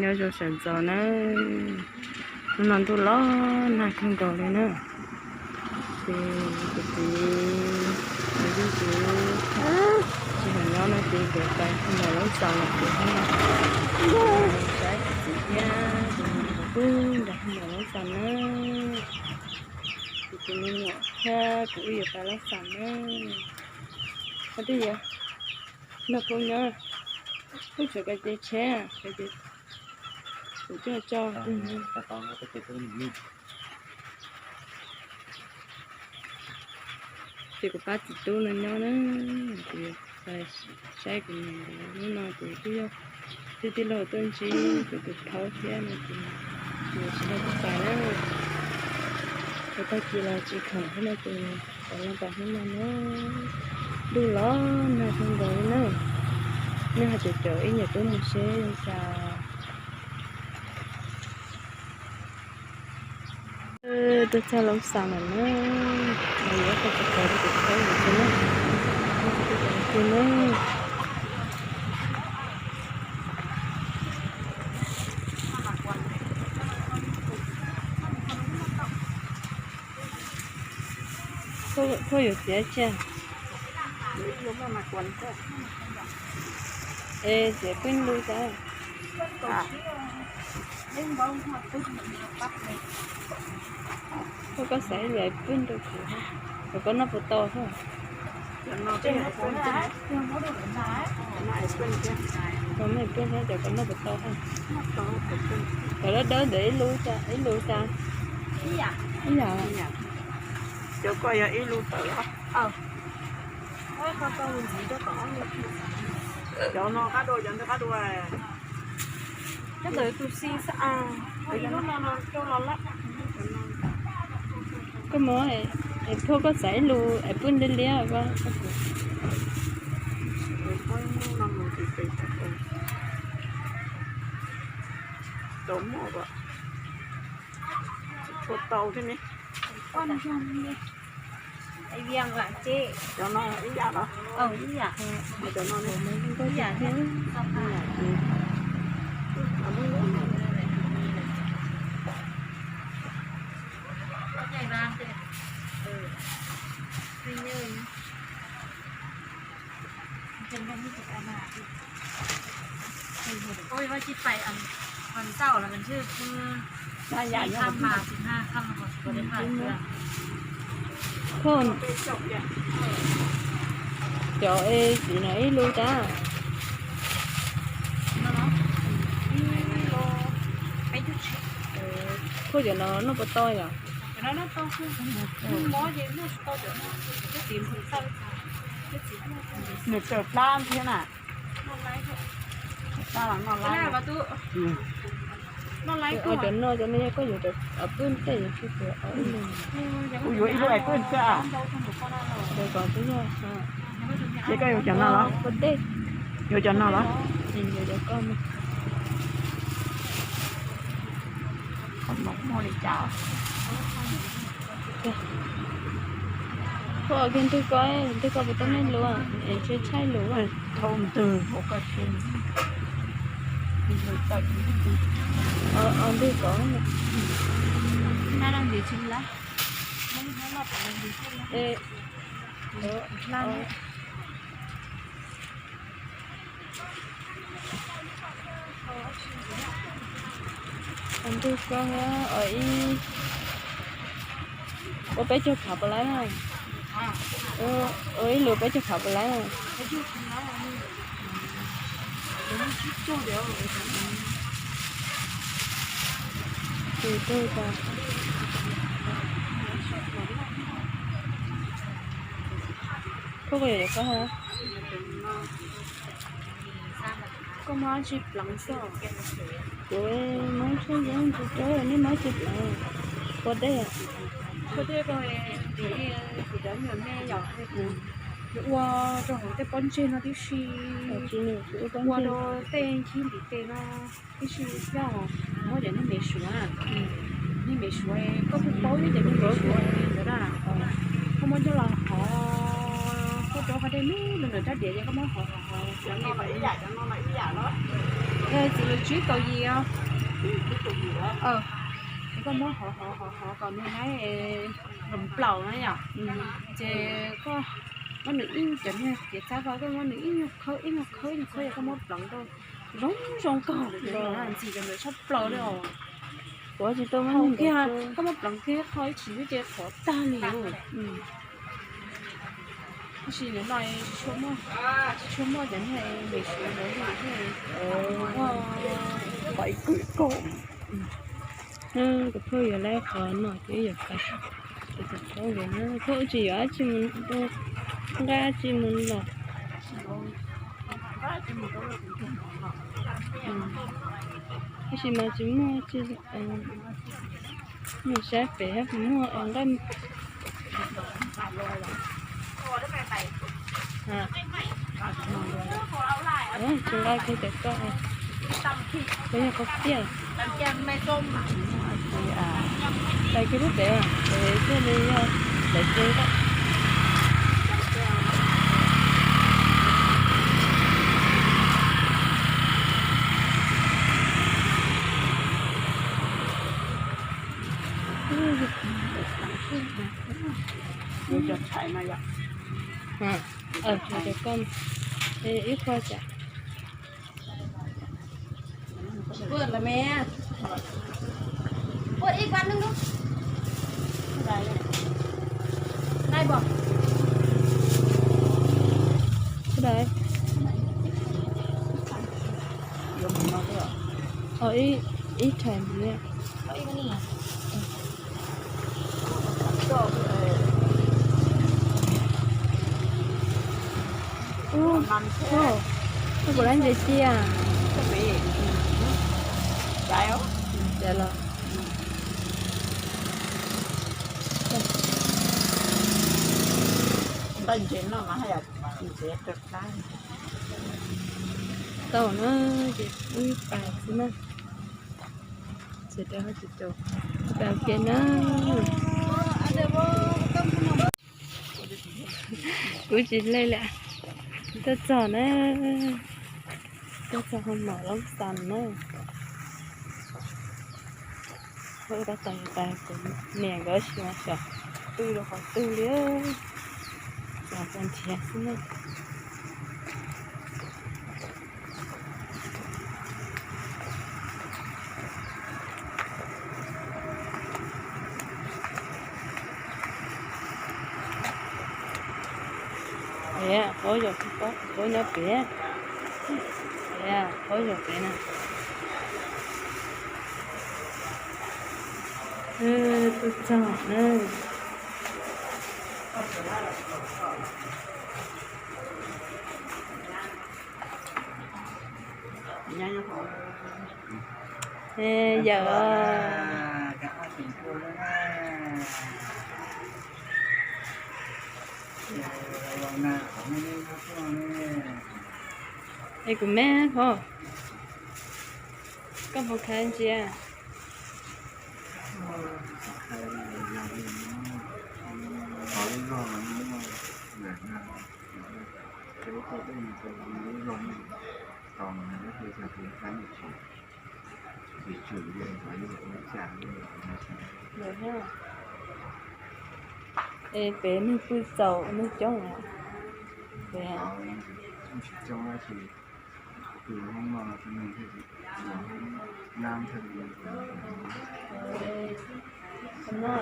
Nyob zoo sawv ntxov na, hnub no ntuj los nag kawg nkaus li na. Ces kuv txiv, kuv yawg kuv tsis hais nyob no ces nkawd pais hu nram Loob Xas lawm ces hnub no saib kuv txiv thiab kuv niam nkawd pw nram hu nram Loob Xas na. Kuv tus me nyuam thiab kuv wb yuav pais Loob Xas na. Qhov twg yuav nrog kuv nyob, kuv tshuav kav ces tsheb, kav ces kuv coj tso. Ces kuv pab txiv tub no nyob na, ces saib kuv niam hnub no ces twb yog twb tij laug tuaj ntsib kuv tus thaub thiab no ces tsis tau tuaj pais na. Tau tag kis los tsis khoom thiab no ces pais los pais hnub no na. Ntuj los nag kawg nkaus li na. Nej ho caum caum ib niam tub mus seb li cas. Tuaj txog Loob Xas lawm na, los yuav qhov tsis tau rau kuv thaub mus xwb na. Tus na, koj yuav txiav tsiaj es txiav pwj lug tas. Koj, koj xaiv ib lub pwj rau kuv, kom koj noj puas tau thiab. Koj noj pwj thiab, cov koj noj puas tau thiab. Cov dawb dawb ntawd ib lub tas, ib lub tas. Ib yam. Cov koj yog ib lub tawm os. Cov no qab dua, cov ntawd qab dua. Koj mus, es phauj koj xaiv ib lub es pwj liab liab. Tau muaj, tsis tshua tau thiab ne. Cov no ib yam los? Ib yam. Cov no ib yam. Cov es txiv no ib lub tas. Koj cov no noj puas tau yom? Nws tawm plab thiab na. Cov no cov no yog koj yuav cov pwj tej yuav tsum tuav ib lub. Kuv yuav ib lub es pwj xwb. Ces koj yuav cov no los? Puas dej? Yuav cov no los? Yuav cov koj no. Koj ua kiag ntwg koj, ntwg koj puas tau nej lub es tshaib tshaib lus. Thauj ntwg ua koj tshaib. Ntwg koj. Ntwg koj, ua ib, ua peb caug phav puas laib na? Ua ib lub peb caug phav puas laib na? Tus twg tas? Koj yuav cov koj hab? Koj muab dab tsi pleev xwb? Kuv muab tshuaj yeeb tsis rau, nej muab dab tsi pleev? Kua dej, kua dej ko, kuv cov me nyuam me yom, kuv ua rau hauv tej pob ntseg no tib si, ua rau tej nkhib ntiv tes no tib si, yog muab cov niag me suav, niag me suav koj puas paub cov niag me suav ntawd na, koj muab coj los hov, koj rau qhov dej me me ntawm rab diav ces koj muab hov hov hov. Cov no los ib yam, cov no los ib yam los? Txiv lus tsib kaum yim os. Koj muab hov hov hov hov kom nws laib los plaus na yom. Ces koj muab nws ib cov niag kev txab ko, koj muab nws ib nyuag khawb ib nyuag khawb ib nyuag khawb, yog koj muab pleev rau zoo zoo kawg ntxim cov ntawd tshaj plaws li os. Kuv tsis tau muab kiag, koj muab pleev kiag qho ib tsis xwb ces qhuav tag li. Tab sis nim no tsis tshua muaj, tsis tshua muaj cov niag npem suav ntawd li thiab. Pais kwm kaum. Kuv pheej yuav lawm qhov no ces yuav pais. Kuv tsis yuav dab tsi mus, nqa dab tsi mus los. Tab sis mas tsis muaj tsi, mus saib pem puas muaj nqa. Tsis nqa kiag cov koj, koj yog qhov tiag. Tais kiag lub pem, pem thiaj li yog tais kiag nqa. Ib qho cas. Ua ib kab neeg lub. Nai pom. Ib, ib thais ntxiv. Ub, koj puas lab ntses cia? Los tau na, ces wb pais xwb na. Ces rau ho tsis tau pais ua ke na. Kuv tsis hle lawm. Tuaj txog na, tuaj txog ho mom loob xas na. Tab tais tas kuv niam nkawd tsis mas xyov pw rau qhov twg li, xyov puas nrhiav xwb na. Qaub zaum, qaub nyob pem, qaub zaum pem na. Tuaj txog na. Yawm, es kuv me hov, koj puas khav ntsia? Es pem neeg pw txaus neeg coob os. Pem no,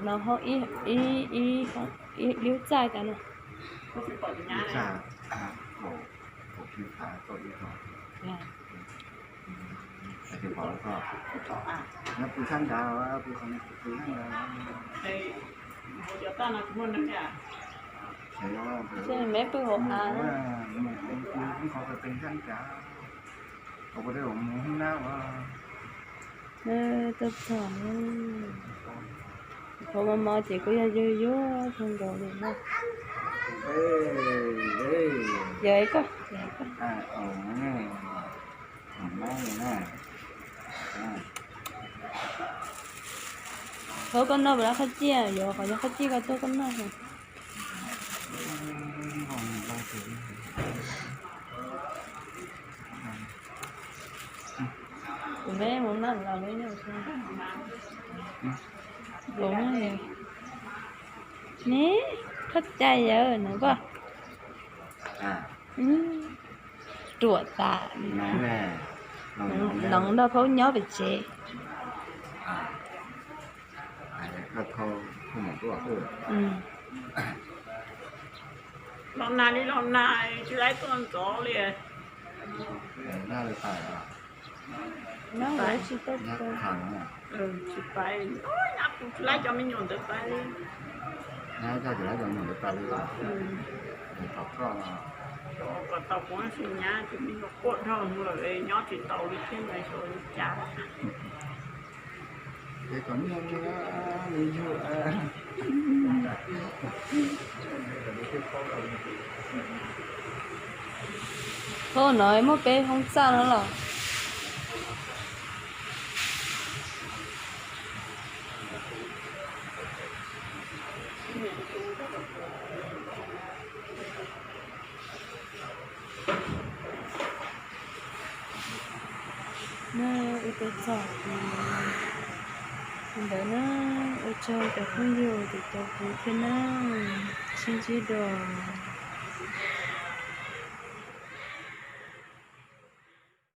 no hauv ib, ib lub txaj cas no. Ces me pw hauv av. Tuaj txog, qhov mos mos ces kuj yog yuag yuag kawg nkaus li na. Yog koj, thov koj noj pem lab qhab ciaj, yuav qhov yog qhab ciaj koj tuaj koj noj. Kuv me mus noj los me nyuam. Kuv ne, koj cai yawm no koj. Ruam tas. Noov nrog phaub nyob pem tsev. Los nag li los nag, tsis laib tuaj ntxov li. Tsis pais, nyab kuv tsis laib cov me nyuam ntawd pais li. Cov kom tau kuv ib sim nyab ces me nyuam quaj dhau lawm, nyob tsis tau li thiab, xyov li cas. Hauv no muaj peb hoob txaj no los. Na, ua tau txog ntawd na, ua tsaug cov phooj ywg uas caum kuv thiab na, sib ntsib dua.